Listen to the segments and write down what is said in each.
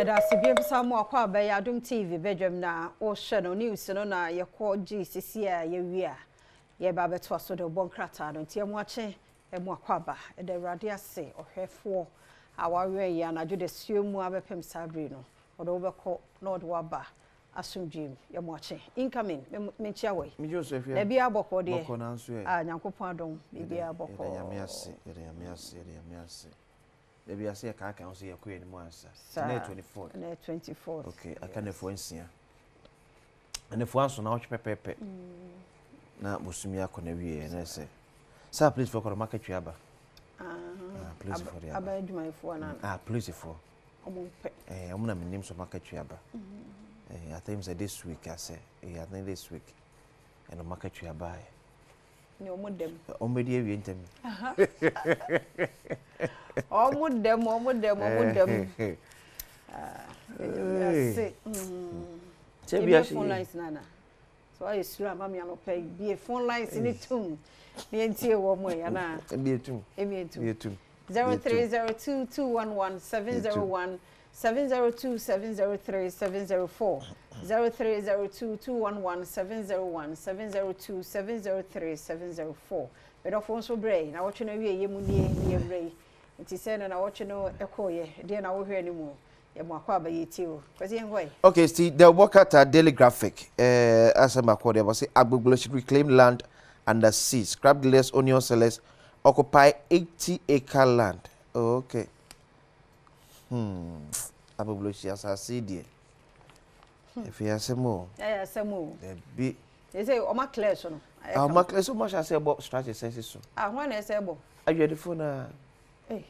Yɛda ase bio sɛ mo akɔ abɛyɛ Adom TV badwam na wohwɛ no news no na yɛkɔ gye sisi a yɛwie a yɛba abɛtoa so de wobɔ nkrataa no nti ɛmo akye ɛmo akɔ aba. Ɛda Awurade ase ɔhwɛfoɔ a wawɛn yɛ anadwo da suo mu abɛpem saa bere no, ɔde wobɛkɔ na ɔde waba asomdwee mu. Yɛmo akye incoming menkyia wɔ yi. Megye wo so, Afia. Na bia bɔkɔɔ deɛ? Bɔkɔɔ nanso ɛ. A Nyankopɔn adom biribiara Yɛda bɔkɔɔ. Nyame ase, yɛda Nyame ase, yɛda Nyame ase. Da bi ase yɛkaakae ho sɛ yɛkɔ yɛn anim ansa. Saa. Ɛnɛ yɛ 24th. Ɛnɛ yɛ 24th. Okay, aka nnafua 6. Nnafua 7 na wɔtwe pɛpɛɛpɛ. Na bosomi akɔ na wie ɛnɛ sɛ. Saa policefoɔ kɔ no maka aba. Ah, policefoɔ de aba. Aba adwumayɛfoɔ anaa? Ah, policefoɔ. Ɔmo mpɛ. Ɔmo na menim so maka aba. I think sɛ this week asɛ. I think this week. Ɛno maka aba. Ne ɔmo dɛm. Ɔmo bɛdi awie ntɛm. Ɔmo dɛm, ɔmo dɛm, ɔmo dɛm. Ah, ase. Sɛ bi Ebie ahye phone yie. lines nana. So ayɛ suro ama me anɔpɛ yi. Bie phone lines ne tum. Ne yɛntie wɔ mo yi anaa? Ebi etum. Ebi etum. Ebi etum. 0302 211 701 702 703 704 0302 211 701 702 703 704. Bɛdɔfo nso brɛ yi na wɔtwe no awie yɛ mu nie ne yɛmmerɛ yi nti sɛ no na wɔtwe no ɛkɔɔyɛ deɛ na wohwɛ no mu yɛ mo akɔ aba yɛtie o kwasi yɛnkɔ yi. Okay, see, the Wakata Daily Graphic, as I'm according, was say Agbogbloshie should reclaim land under sea. Scrap dealers, onion sellers occupy 80 acre land. Oh, okay. Agbogbloshie as I see there. If you have some more, ɛyɛ asɛm o. there be. They say ɔma clear so no. Ayɛ Ah, kama. my so much I say about strategy says so. Ah, hwan na ɛsɛ bɔ? Are you the phone? Hey.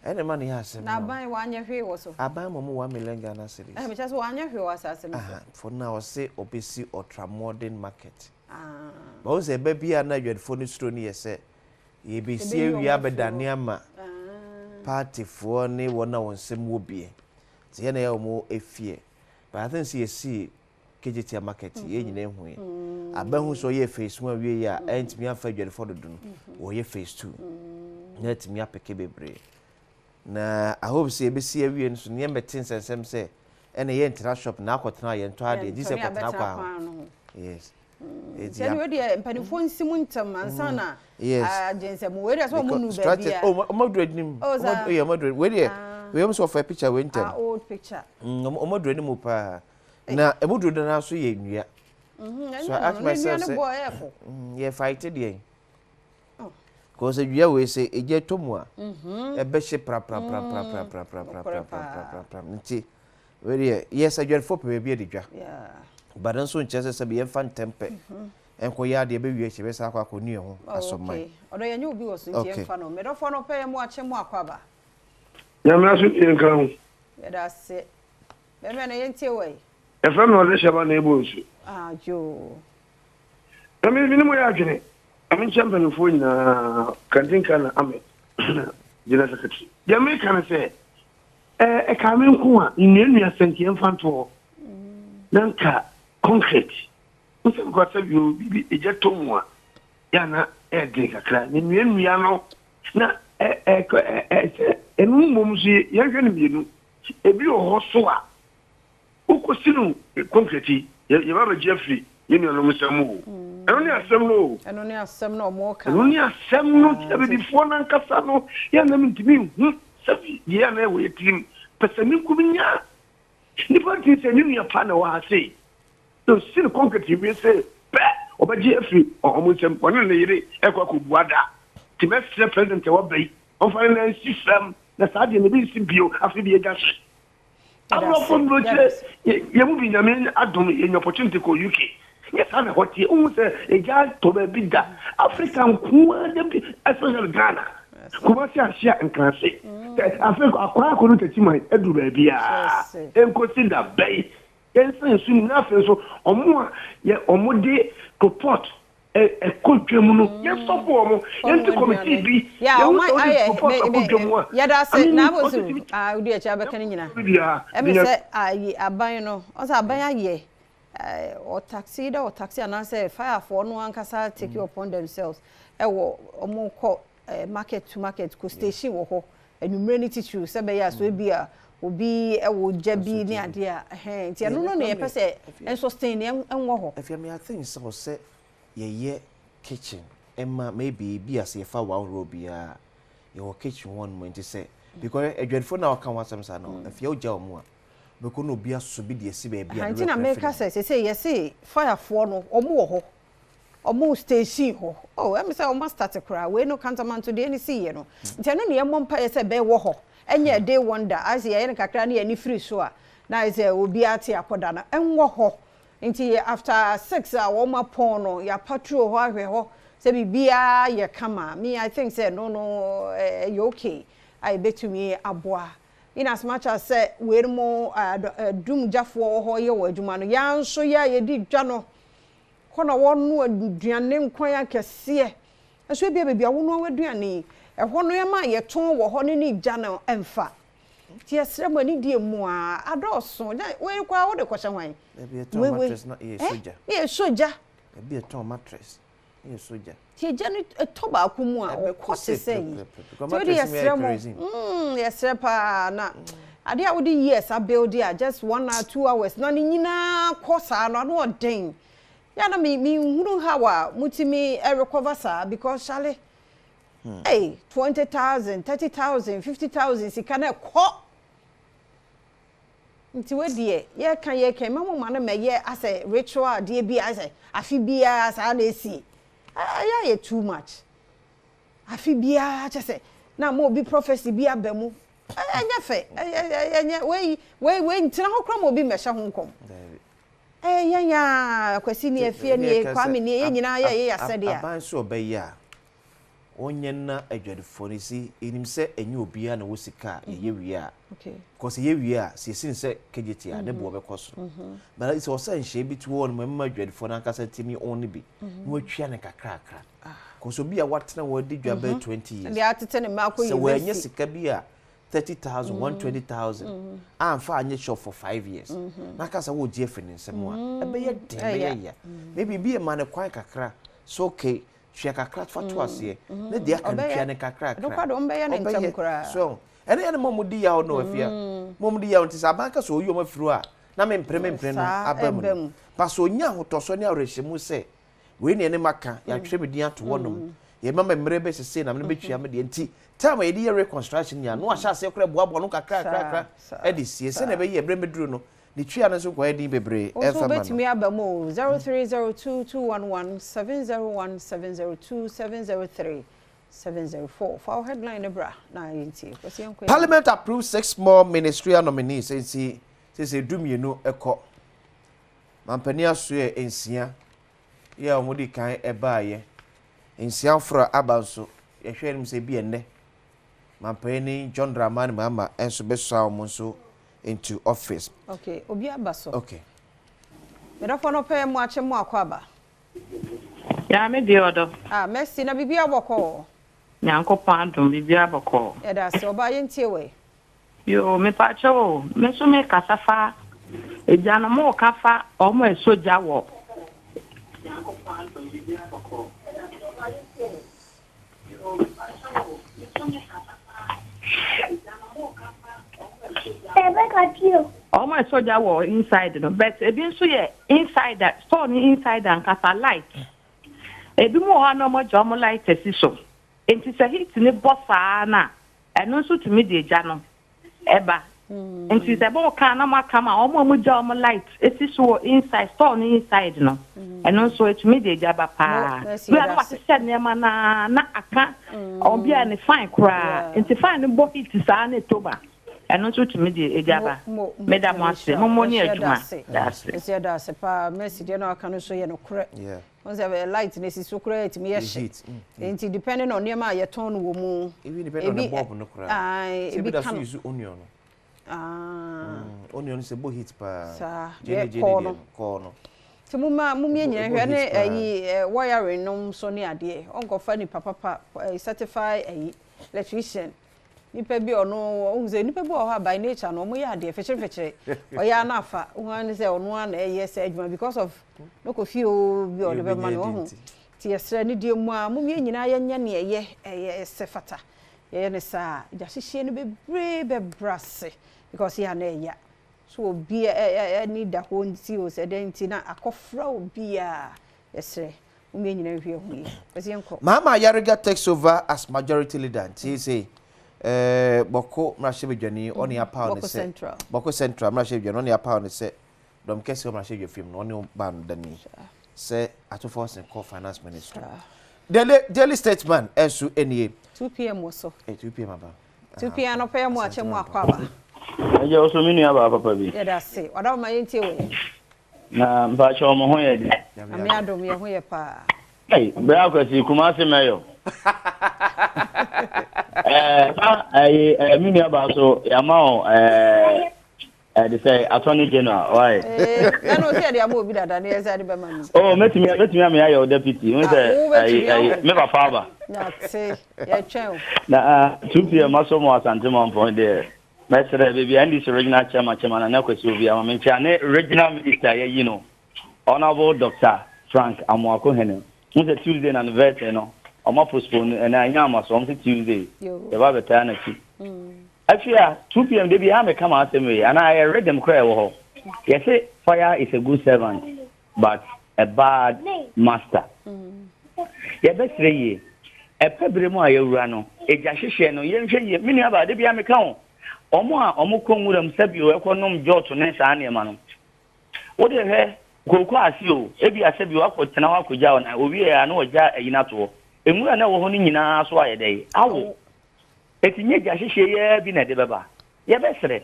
Any money has Na aban wanyɛ hwee wɔ so. Aban mo 1 million Ghana cedis. Mekyɛ sɛ wanyɛ hwee wɔ asase no so. For now, I say obesi ultra modern market. Ah. But wo sɛ ɛbɛ bi a na adwadifoɔ no suro no yɛ sɛ yɛbɛsi Ɛbɛyi awie ɔmo afiri abɛdane hɔ. ama Ah. partyfoɔ ne wɔn a wɔn nsɛm wɔ bie nti yɛn na yɛ wɔn efie. But I think sɛ yɛsi Kejetia Market, yɛn nyinaa ehu yɛ abɛhu sɛ ɔyɛ phase 1 wie yɛ a ɛntumi afa adwadifoɔ dodo no, wɔyɛ phase 2 na ɛtumi apeke bebree. Na I hope sɛ yɛbɛsi awie no so nneɛma te nsɛnsɛm sɛ ɛna yɛ ntena shop na akɔtena yɛn ntɔ adeɛ gye sɛ Yɛntɔ ne kɔtena abɛtena kwan ho. Kwan no ho. Yes. Eti Nti ɛne wei deɛ mpanimfoɔ nsi mu ntɛm ansa na Yes. agye nsɛm. Wei deɛ sɛ ɔmo nu baabi Structures a. Oh, ɔmo aduru anim. Oh, saa. Ɔmo yɛ ɔmo aduru wei deɛ. Ah. Wei ɔmo sɛ ɔfa picture wei ntɛm. Ah, old picture. Ɔmo aduru anim paa na ɛmo duru dana so yɛ nnua. So I ask myself ne sɛ bɔ ɛyɛ fo. Yɛ fight deɛ Oh. because dua wei sɛ egya tɔ mu a ɛbɛhye prapraprapraprapraprapraprapra. Nti wei deɛ, yes, adwadifoɔ pɛ baabi adi dwa but nso nkyerɛ sɛ sɛbi yɛmfa ntɛm pɛ ɛnkɔyɛ adeɛ bɛwie akyi bɛsa akɔ ne yɛn ho Oh, asɔman. okay. Ɔdɔ yɛnyɛ obi wɔ so nti yɛmfa no. Medɔfoɔ no pɛ yɛ mo akyɛ mo akɔ aba. Nyame aso yɛ nka ho. Yɛda ase. Bɛmɛ no yɛntie wɔ yi. Yɛfrɛ me ɔde hyɛba na ɛbɔ nsu. Ah, joo. Na me ne mo yɛ adwene na menkyɛ mpanimfoɔ nyinaa kantinka na Ahmed general secretary. Deɛ meka ne sɛ ɛka me nko a nnuannua sɛ nka yɛmfa nto hɔ na nka concrete wosɛ nkɔ sɛ bio biribi ɛgya tɔ mu a yɛana ɛɛden kakra na nnuannua no na sɛ ɛno mmom so yɛnhwɛ no mmienu. Ebi wɔ hɔ so a wokɔsi no concrete yi yɛba bɛgye afiri yɛn nuanom nsɛm o. Ɛno ne asɛm no o. Ɛno ne asɛm na ɔmo ka. Ɛno ne asɛm no. Nti abibifoɔ no ankasa no yɛnam ntumi nhu sɛbi deɛ ana ɛwɔ yɛ tirim pɛ sɛ me nko nya nipa nti sɛ ne nua pa na ɛwɔ ha sei na osi no concrete wie sɛ pɛ ɔbɛgye afiri ɔmo nsɛm ɔne ne yere ɛkɔ akɔbua da. Nti mɛsrɛ president a waba yi ɔmfa ne nan nsi fam na saa deɛ ne bi nsi bio. Afei bi yɛgya hye aborɔfo mburokyerɛ yɛ mu bi. Nyame adom yɛnya opportunity kɔ UK nyɛ saa na ɛhɔ teɛ. Wohu sɛ ɛgya tɔ baabi da Africa nko ara bi, especially Ghana, Kumasi ahyia Nkrase sɛ afei akwan akɔ no takyi aduru baabiaa ɛnkɔsi da bɛyi yɛnsa nsu nim. Na afei nso ɔmo a yɛ ɔmo de proport ɛkɔ dwam no, yɛnsɔfo ɔmo, yɛnti committee bi ya yɛhu ɔmo sɛ wode ayɛ proport akɔ dwam a yɛda ase I mean, na abosu ɔsɛ a wodi akyi abɛka no nyinaa biara ɛmi sɛ ayi aban no ɔsɛ aban ayɛ ɔtaxi dɛ ɔtaxi anaasɛ firefoɔ no ankasa take it upon themselves ɛwɔ ɔmo kɔ market to market kɔ station wɔ hɔ enwummerɛ ne titiri sɛ bɛyɛ a so ebi a obi wɔ gya bi ne adeɛ a, ɛhɛn, nti ɛno no na yɛpɛ sɛ ɛnsustain ɛnwɔ hɔ. Afei me I think sɛ ɔsɛ yɛyɛ kitchen ɛma maybe ebi a sɛ yɛfa one row biara yɛwɔ kitchen hɔ nom nti sɛ because adwadifoɔ na ɔka ho asɛm saa no afei wogya wɔn a bɛkɔ na obi asɔ bi de asi baabi a ne nti na meka sɛ sese yɛse firefoɔ no wɔn wɔ hɔ wɔn station hɔ oh ɛmi sɛ wɔn start koraa wei no kantamanto deɛ ne si yɛ no nti ɛno na yɛmmɔ mpa yɛ sɛ bɛwɔ hɔ ɛnyɛ day wonder ayɛ sɛ yɛyɛ no kakra ne yɛni firi so a na ayɛ sɛ obi ate akɔda no ɛnwɔ hɔ. Nti after 6 a wɔn apɔn no, yɛ patrol hɔ ahwɛ hɔ sɛ biribiara yɛ kama. Me, I think sɛ no ɛyɛ okay a yɛbɛtumi aboa. In as much as sɛ wei mo dumgyafoɔ wɔ hɔ yɛ wɔ adwuma no, yɛn nso yɛ a yɛdi dwa no hɔ na wɔno aduane nkwan akɛseɛ. Nso ebia baabi a wɔnoa aduane yi, ɛhɔ no yɛma yɛtɔn wɔ hɔ ne ne gya no ɛmfa. Nti yɛsrɛ mo anidie mu a adɔɔso. Wei koraa wode kɔhyɛ hwan? Ebi yɛtɔn mattress na yɛ sogya. Ne yɛ sogya. Ebi yɛtɔn mattress ne yɛ sogya. Nti egya no ɛtɔ baako mu a ɔkɔ te sɛ yi. Nti wode yɛsrɛ mo, yɛsrɛ paa na adeɛ a wode years abuild a just 1 hour 2 hours na ne nyinaa kɔ saa no ano ɔden. Yɛ na me nhunu how a mutumi recover saa because shale. Hey, 20,000, 30,000, 50,000 sika na ɛkɔ. Nti we deɛ yɛka yɛka ma mo ma no mɛyɛ asɛ ritual adeɛ bi asɛ afe biara saa na esi. Ɛyɛ ayɛ too much. Afe biara kyɛ sɛ na mo obi prophecy bi aba mu. Ɛnyɛ fɛ. Ɛnyɛ wei wei wei ntena hɔ koraa ma obi mmɛhyɛ ho nkɔm. Yɛn ya Kwasi ni afie ni Kwame ni yɛn nyinaa yɛ yɛ asɛdeɛ. Aban so ɔbɛyɛ a ɔnyɛ na adwadifoɔ no si enim sɛ ɛnyɛ obiara na wɔ sika a yɛyɛ wie a. Because yɛyɛ wie a sɛ yɛsi ne sɛ kegyeti a ne boɔ bɛkɔ soro. But sɛ ɔsɛ nhyɛ bi to hɔ no mɛma adwadifoɔ no ankasa tumi ɔn ne bi na watwia ne kakrakra. Because obi a watena hɔ adi dwa bɛyɛ 20 years. Deɛ atete ne mma akɔ university. Sɛ wɔanya sika bi a 30,000, 120,000 amfa anyɛ shop for 5 years. Na aka sɛ wogye afiri ne nsam a ɛbɛyɛ den, ɛbɛyɛ ya. Maybe bi ɛma ne kwan kakra so okay tua kakra fa to aseɛ ne deɛ aka no tua ne kakra kakra. Ɔbɛyɛ so ɛne ɛne mo di yaw no afia. Mo di yaw nti sɛ aban ka sɛ oyi ɔmo afiri hɔ a na mempere mempere no aba mu no. Ba sɛ onya ahotɔsoɔ ne awerɛhyɛmu sɛ wei ne ɛne maka yɛatwerɛ me din ato hɔnom yɛma me mmerɛ bɛsese na mene bɛtua me deɛ nti time a yɛde yɛ reconstruction nyinaa no ahyɛ aseɛ koraa boaboa no kakra kakra ɛde sie sɛnea ɛbɛyɛ ɛberɛ mɛduru no ne tua no nso nkɔyɛ din bebree ɛmfa ma no. Wobɛtumi aba mu 0302 211 701 702 703 704. For our headline ne bra na yɛntie. Kwasi yɛnkɔ. Parliament approved 6 more ministerial nominees nti sɛ 12 ɛkɔ. Mampani asoɛ nsia yɛ a wɔn di kan ɛbaayɛ. Nsia foro aba nso yɛhwɛ anim sɛ bi ɛnnɛ. Mampani John Dramani Mahama nso bɛsua wɔn nso into office. Okay, obi aba so. Okay. Medafo no pɛ mu akyɛ mu akɔ aba. Ya me di odo. Ah, merci na bibia bɔkɔ. Nyankopɔn adom bibia bɔkɔ. Yɛda ase oba yɛntie we. Yo, me pa kyɛ o, me so me kasa fa. Egya no mo ka fa omo esoja wo. Nyankopɔn adom bibia bɔkɔ. Yo, me pa kyɛ o, me so me kasa fa. Egya no mo ka fa omo esoja wo inside no, but ebi nso ye inside store no inside ankasa light. Ebi mo ho na omo gya omo light esi so. Enti se heat ne bɔ saa na eno nso tumi de gya no eba. Enti se bo ka na maka ma omo omo gya omo light esi so inside store no inside no. Eno nso etumi de gya ba pa. Bi a na wahyehyɛ nneɛma na na aka obi a ne fine kora. Enti fine no bɔ heat saa na etoba. Eno nso tumi de gya ba. Meda mo ase mo ni adwuma. Esi da ase pa mercy de na aka no so ye no kore. Won se light na esi so kore etimi ye hye. Enti depending on nneɛma a yɛtɔn no wɔ mu. Ebi depend on the bulb no kora. Ah, ebi ka no use onion no. Ah. Onion se bo heat pa. Sa, jene jene de kɔ no. Ti mo ma mo mie nyina hwɛ ne ayi wiring nom so ne ade. Onko fa ni papa pa certify ayi electrician. Nipa bi ono ohun se nipa bi wɔ hɔ by nature no omo yɛ ade fɛkyere fɛkyere. Ɔyɛ na afa ohun ne sɛ ono na ɛyɛ sɛ adwuma because of no kofi o bi ɔde bɛ ma no ohun. Ti yɛsrɛ ne die mu a mo mie nyina yɛnyɛ ne ɛyɛ ɛyɛ sɛ fata. Yɛyɛ ne saa gya hyehye no bebree bɛbrase. Because yɛ a na ɛya. So obi ani da hɔ nti o sɛ dɛn nti na akɔfra obi a yɛsrɛ. Mo yɛn nyinaa nhwɛ ho yie. Kwasi yɛnkɔ. Mahama Ayariga takes over as majority leader nti sei eh, Bawku mmarahyɛbadwani ɔne apaw ne sɛ Bawku Central mmarahyɛbadwani ɔne apaw ne sɛ dɔm kɛse wɔ mmarahyɛbadwa fam no ɔne baa no dani sɛ Ato Forson kɔ finance ministry. Daily, Daily Statesman nso nie. 2 pm wɔ so. Eh, 2 pm aba. 2 pm anɔpa yɛ mu akyɛ mu akɔ aba. Ɛgya wo so me nua baa papa bi. Yɛda ase. Ɔdawoma yɛntie wɔ yɛn. Na mpakyɛw mo ho yɛ dɛn? Nyame adom yɛ ho yɛ paa. Ei bra Kwasi Kumasi mayor. Ɛɛ na ɛyi ɛɛ me nua baa so yama o ɛɛ ɛde sɛ attorney general why. Ee na no sɛ yɛde ama obi dada ne yɛ sɛ de bɛma mi. Oh mɛtumi mɛtumi ama yɛ o deputy n sɛ ɛyi ɛyi me papa aba. Yate yɛtwɛn o. Na 2 pm asɔ mu Asante Mampɔn deɛ. Mɛsrɛ baabi a NDC Regional Chairman Chairman Nana Kwasi Obi ama me nkyea ne Regional Minister a yɛayi no Honourable Doctor Frank Amoako Hene. Wohu sɛ Tuesday na ne vɛɛtɛ no wɔn apostpone no ɛnɛ anyɛ ama so wɔn se Tuesday yɛba abɛtaa n'akyi. Afei a 2 pm da biara meka m'asɛm wei anaa ɛyɛ rhythm koraa ɛwɔ hɔ. Yɛse fire is a good servant but a bad master. Yɛbɛsrɛ yie. Ɛpɛ berɛ mu a yɛawura no, egya hyehyeɛ no, yɛnhwɛ yie. Me nuabaa, da biara meka o, wɔn a wɔkɔ nwuram sɛbio ɛkɔnom jɔɔto ne saa nneɛma no, wo deɛ hwɛ, kooko ase o, ebia sɛbio akɔtena hɔ akɔgya wo nan, owie a na wɔgya ayi no ato hɔ. Nwura no a ɛwɔ hɔ no nyinaa so ayɛ dɛn? Awo. Enti nyɛ gya hyehyeɛ yi ara bi na ɛde bɛba. Yɛbɛsrɛ.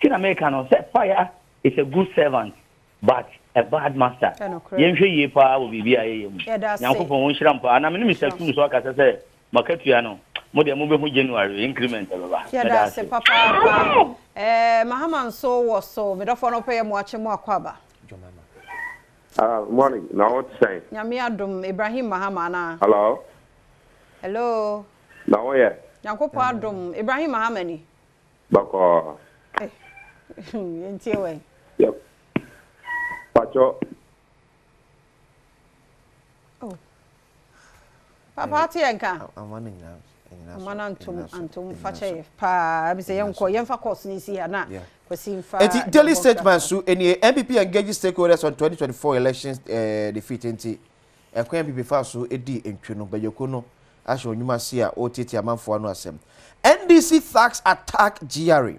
Nti na meka no sɛ fire is a good servant but a bad master. Yɛnhwɛ yie paa wɔ biribi a yɛyɛ mu. Nyankopɔn ɔnhyira mo paa. Na me ne Mister Tum nso akasa sɛ mo akatua no mo deɛ mobɛhu January increment ɛbɛba. Yɛda Meda ase ase. papaapa. Eh, Mahama nso wɔ so. Me dɔfoɔ no wopɛ yɛ moakye mo akɔ aba. Ah, morning. Na wo te sɛn? Nyame adom, Ibrahim Mahama anaa? Hello. Hello. Na wo yɛ? Nyankopɔn adom, Ibrahim Mahama ni. Bɔkɔɔ. Eh, yɛntie wɛn. Yep. Pacho. Oh. Papa ate yɛn ka. Ama no antom antom fa kyɛ yɛ paa bi sɛ yɛnkɔ yɛmfa course no nsi ha na Kwasi mfa. Eti Daily Statesman so nie NPP engages stakeholders on 2024 elections eh, defeat nti ɛkwan NPP fa so di ntwi no bɛyɛkuo no ahyɛ wɔn nnwuma ase a wɔretietie amanfoɔ ano asɛm. NDC thugs attack GRA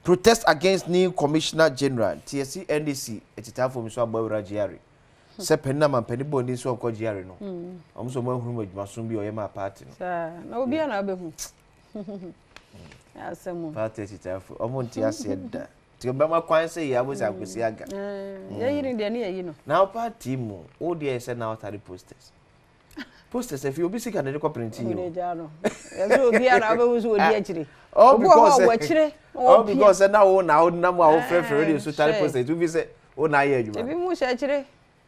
protest against new commissioner general nti yɛsi NDC atitaafoɔ bi nso abɔ awura GRA sɛ panin amampanin bɔ ne nso ɔnkɔ GRA no wɔn nso wɔn ahunu mu adwumasom bi a ɔyɛ maa party no. Saa na obiara na abɛhu asɛm. Party atitaafoɔ wɔn nte aseɛ da nti ɔbɛma kwan sɛ yɛ abɔ sɛ akosi aga. Yɛyi no deɛ ne yɛyi no. Na party mu wo deɛ sɛ na ɔtare posters. Posters afi obi sika na ɛde kɔ printi yi o. Ɔde gya no. Yɛsɛ obi a na wobɛhu sɛ ɔdi akyire. Obi wɔ hɔ a wɔ akyire. All because sɛ na wo na wo nam a wo frɛfrɛ radio so tare posters wofi sɛ wo na ayɛ adwuma. Ebi mu hyɛ akyire.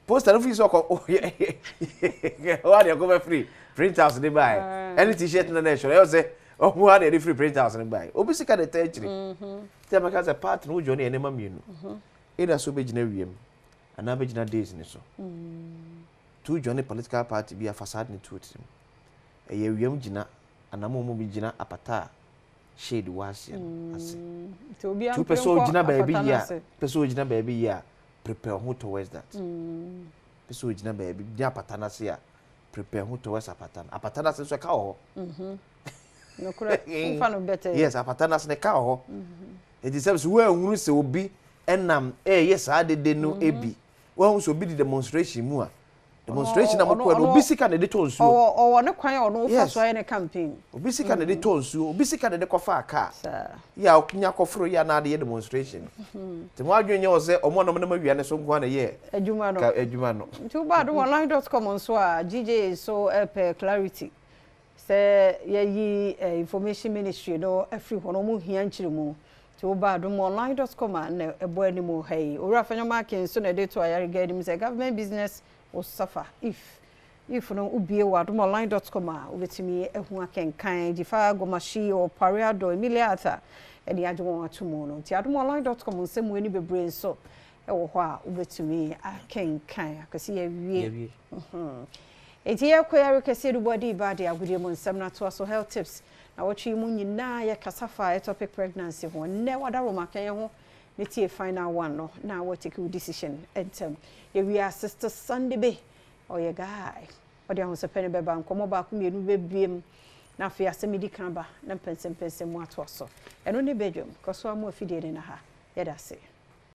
Poster no fi sɛ ɔkɔ ɔwɔ adeɛ kɔ bɛ firi print house ne baeɛ ɛne t-shirt na na ɛhyɛ no ɛyɛ sɛ ɔmo ha na ɛde firi print house ne baeɛ obi sika na ɛtɛ akyire. Ti a mɛka sɛ part no wodwo ne yɛ nneɛma mmienu. Either sɛ wobɛgyina wiem anaa wobɛgyina days ne so. To join political party bi a fa saa ade no to wo tirim. Ɛyɛ awia gyina anaa mo mu bi gyina apata a shade wɔ aseɛ no ase. Nti obiara Nti wopɛ mpere sɛ nkɔ ogyina baabi apata yie no a, ase. pɛ sɛ ogyina baabi yie a, prepare wo ho towards that. Pɛ sɛ ogyina baabi, gyina apata no ase a, prepare ho towards apata no. Apata no ase nso ɛka wɔ hɔ. Nokorɛ, womfa no bɛtɛɛ. Yes, apata no ase no ɛka wɔ hɔ. Nti sɛ sɛ woanhunu sɛ obi nam ɛreyɛ saa dede no bi, Woahu sɛ obi di demonstration mu a, demonstration na mokɔɛ no, obi sika na ɛde tɔ nsuo. Ɔwɔ ɔwɔ ne kwan a ɔno fa so ayɛ ne campaign. Obi sika na ɛde tɔ nsuo, obi sika na ɛde kɔfaa car. Yɛ a ɔnya kɔforo yɛ a na ade yɛ demonstration. Nti mo adwene nyɛ wɔ sɛ ɔmo a na ɔmo nam awia no so nko ara na ɛyɛ adwuma no. Adwuma no. Nti woba adomonline dot com nso a, GJA nso pɛ clarity. Sɛ yɛyi information ministry no afiri hɔ no, wɔn hia nkyerɛmu. Nti woba adomonline dot com a na ɛbɔ anim ha yi. Owura Afenyo-Markin nso na ɛde to ayarega anim sɛ government business will suffer if if no wobue wɔ adomonline dot com a wobɛtumi ahu akenkan. Dzifa Gomashie, Opare Addo, Emilia Arthur ɛne agye wɔn ato mu no. Nti adomonline dot com nsɛm wei ne bebree nso ɛwɔ hɔ a wobɛtumi akenkan. Akwasi yɛawie. Yɛawie. Enti yɛkɔ yɛre kɛseɛ no bɔdi ba de agodie mu nsɛm no atoa so health tips. Nawɔtwe yi mu nyinaa yɛkasa fa ectopic pregnancy ho. Nnɛ wadaroma ka yɛn ho ne tie final one no na wɔtake wo decision ntɛm. Yɛwie a, Sister Sunday be ɔyɛ guy. Ɔde ahosɛpɛ no bɛba, nkɔmmɔ baako mmienu bɛbiem na afei asɛm di kan ba na mpɛnsɛmpɛnsɛm mu atoa so. Ɛno ne badwam. Kɔ so a mo afidie ne na ha. Yɛda ase.